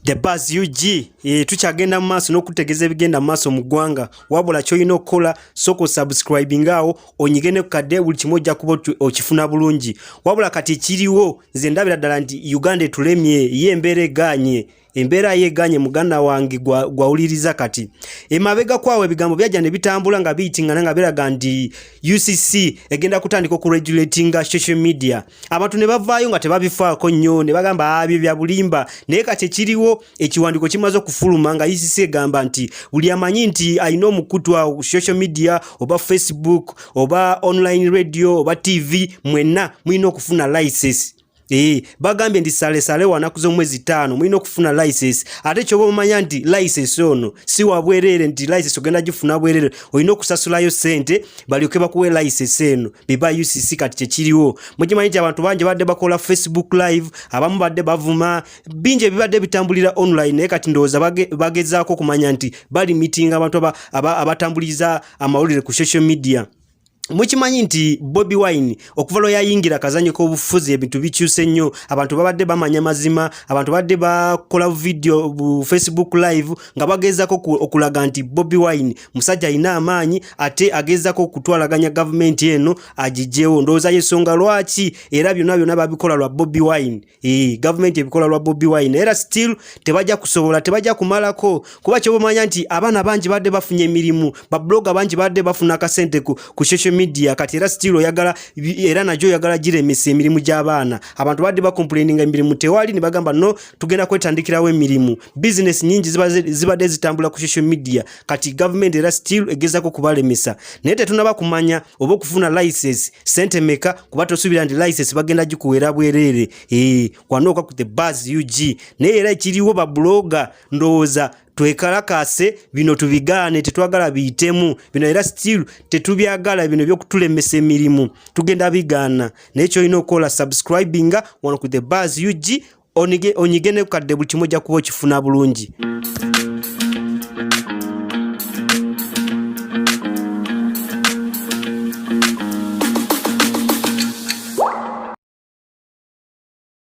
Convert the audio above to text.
The Buzz UG, tukyagenda mu maaso n'okutegeeza ebigenda mu maaso mu ggwanga. Wabula ky'olina okukola, sooka osubscribing awo, onyige ne kukadde, buli kimu ojja kuba okifuna bulungi. Wabula kati ekiriwo, nze ndabira ddala nti Uganda etulemye, ye embeera egaanye, embeera ye egaanye. Muganda wange gwawuliriza, kati emabega kwawo ebigambo byajja ne bitambula nga biyitingana nga biraga nti UCC egenda kutandika okuregulatinga social media. Abantu ne bavaayo nga tebabifaako nnyo, ne bagamba abyo bya bulimba. Naye kati ekiriwo, ekiwandiiko kimaze okufuluma nga UCC egamba nti buli amanyi nti alina omukutu awo ku social media, oba Facebook, oba online radio, oba TV, mwenna mulina okufuna license. Bagambye nti salesale wanaku z'omwezi 5 mulina okufuna license. Ate kyoba omanya nti license ono si wa bwereere, nti license ogenda gifuna bwereere, olina okusasulayo ssente balyoke bakuwe license eno. Biba UCC kati kyekiriwo. Mukimanyi nti abantu bangi badde bakola Facebook Live, abamu badde bavuma, bingi ebibadde bitambulira online. Naye kati ndowooza bagezaako okumanya nti balimitinga abantu abatambuliza amawulire ku social media. Mukimanyi nti Bobi Wine okuva lwe yayingira akazannyo k'obufuzi, ebintu bikyuse nnyo. Abantu babadde bamanya mazima, abantu babadde bakola video bu Facebook Live nga bagezaako okulaga nti Bobi Wine musajja alina amaanyi, ate agezaako okutwalaganya gavumenti eno agigyewo. Ndowooza y'ensonga lwaki era byonna byonna babikola lwa Bobi Wine. Gavumenti ebikola lwa Bobi Wine, era still tebajja kusobola, tebajja kumalako, kuba kyobamanya nti abaana bangi badde bafunye emirimu, bablogger bangi badde bafuna akasente ku social media. Kati era still oyagala, era nagyo oyagala giremesa emirimu gy'abaana. Abantu badde bacomplaininga emirimu tewali, ne bagamba no, tugenda kwetandikirawo emirimu. Bizinesi nyingi zibadde zitambula ku social media. Kati gavumenti era still egezako kubalemesa, naye tetunaba kumanya oba okufuna license sente meka, kuba tosuubira nti license bagenda gikuweera bwereere. Wanooka ku The Buzz UG. Naye era ekiriwo, bablogger, ndowooza twekalakase, bino tubigaane, tetwagala biyitemu bino. Era still tetubyagala bino ebyokutulemesa emirimu, tugenda bigaana. Naye kyolina okukola, subscribinga wano ku The Buzz UG, onyige ne kukadde, buli kimu ojja kuba okifuna bulungi.